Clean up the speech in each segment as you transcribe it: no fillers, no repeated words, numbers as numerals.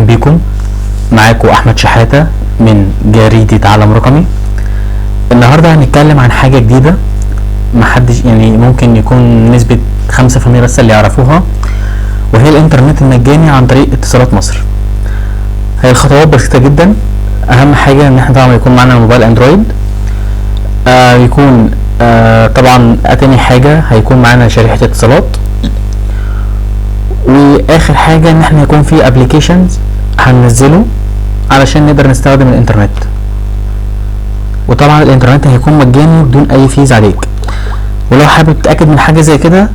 بيكم. معاكم احمد شحاتة من جريدة عالم رقمي. النهاردة هنتكلم عن حاجة جديدة محدش يعني ممكن يكون نسبة 5% بس اللي يعرفوها، وهي الانترنت المجاني عن طريق اتصالات مصر. هي الخطوات بسيطة جدا. اهم حاجة ان احنا طبعا يكون معانا موبايل اندرويد، يكون طبعا تاني حاجة هيكون معانا شريحة اتصالات، واخر حاجة ان احنا يكون في applications هننزله علشان نقدر نستخدم الانترنت. وطبعا الانترنت هيكون مجاني بدون اي fees عليك. ولو حابب تتاكد من حاجة زي كده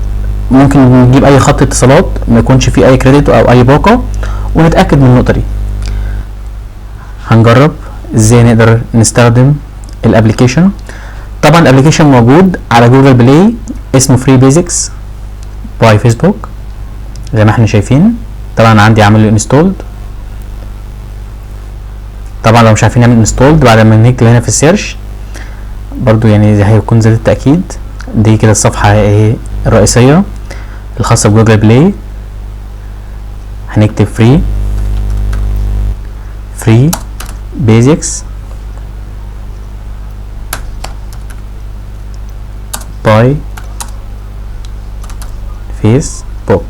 ممكن نجيب اي خط اتصالات ما يكونش فيه اي credit او اي باقه ونتاكد من النقطة دي. هنجرب ازاي نقدر نستخدم ال application. طبعا ال application موجود على Google Play، اسمه Free Basics by Facebook زي ما احنا شايفين. طبعا عندي عامل له installed. طبعا لو مش عارفين نعمل installed بعد ما نكتب هنا في ال search برضو يعني هيكون زاد التأكيد. دي كده الصفحة ايه الرئيسية الخاصة ب Google Play. هنكتب Free Basics by Facebook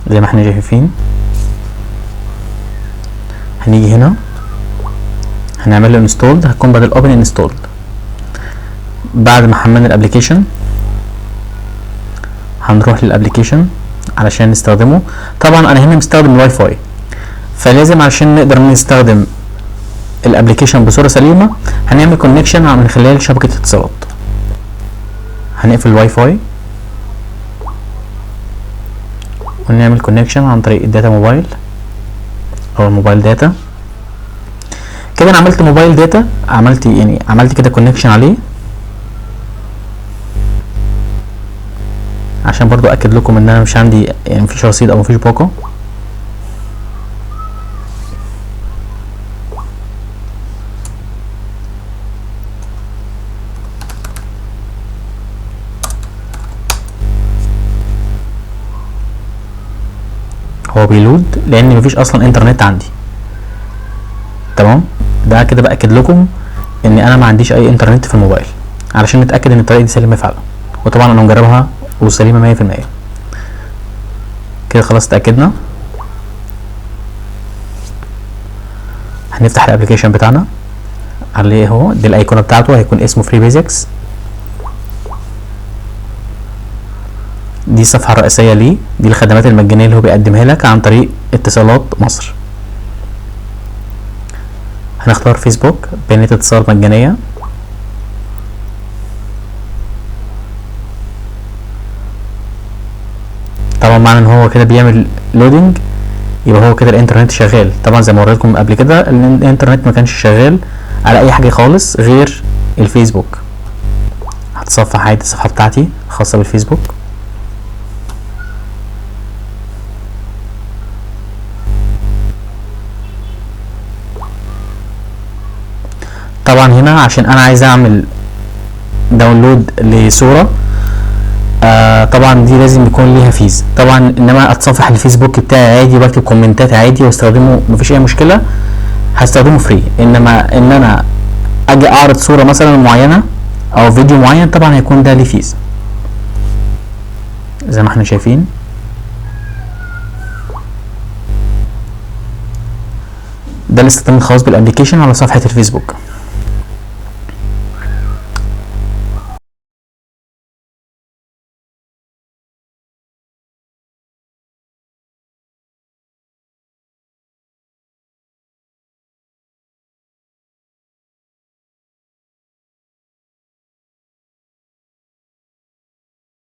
زي ما احنا شايفين. هنيجي هنا هنعمل له installed، هتكون بدل open installed. بعد ما حملنا ال application هنروح لل application علشان نستخدمه. طبعا انا هنا مستخدم الواي فاي، فلازم علشان نقدر نستخدم ال application بصورة سليمة هنعمل connection من خلال شبكة اتصالات. هنقفل الواي فاي ونعمل connection عن طريق ال data موبايل او ال mobile data. كده انا عملت mobile data، عملت كده connection عليه عشان برضو اكد لكم ان انا مش عندي يعني مفيش رصيد او مفيش باقه. هو بي load لان مفيش اصلا انترنت عندي. تمام، ده كده باكد لكم ان انا ما عنديش اي انترنت في الموبايل علشان نتاكد ان الطريقة دي سليمة فعلا. وطبعا انا مجربها وسليمه 100%. كده خلاص اتاكدنا. هنفتح ال application بتاعنا عليه اهو، دي الايقونه بتاعته هيكون اسمه Free Basics. دي الصفحة الرئيسية ليه، دي الخدمات المجانية اللي هو بيقدمها لك عن طريق اتصالات مصر. هنختار فيسبوك، بيانات اتصال مجانية. طبعا معنى ان هو كده بيعمل loading يبقى هو كده الانترنت شغال. طبعا زي ما وريتكم قبل كده الانترنت ما كانش شغال على اي حاجة خالص غير الفيسبوك. هتصفح عادي الصفحة بتاعتي الخاصة بالفيسبوك. طبعا هنا عشان انا عايز اعمل download لصورة، طبعا دي لازم يكون ليها fees. طبعا انما اتصفح الفيسبوك بتاعي عادي واكتب كومنتات عادي واستخدمه مفيش اي مشكلة، هستخدمه free. انما ان انا اجي اعرض صورة مثلا معينة او فيديو معين طبعا هيكون ده ليه fees زي ما احنا شايفين. ده الاستخدام الخاص بال application على صفحة الفيسبوك.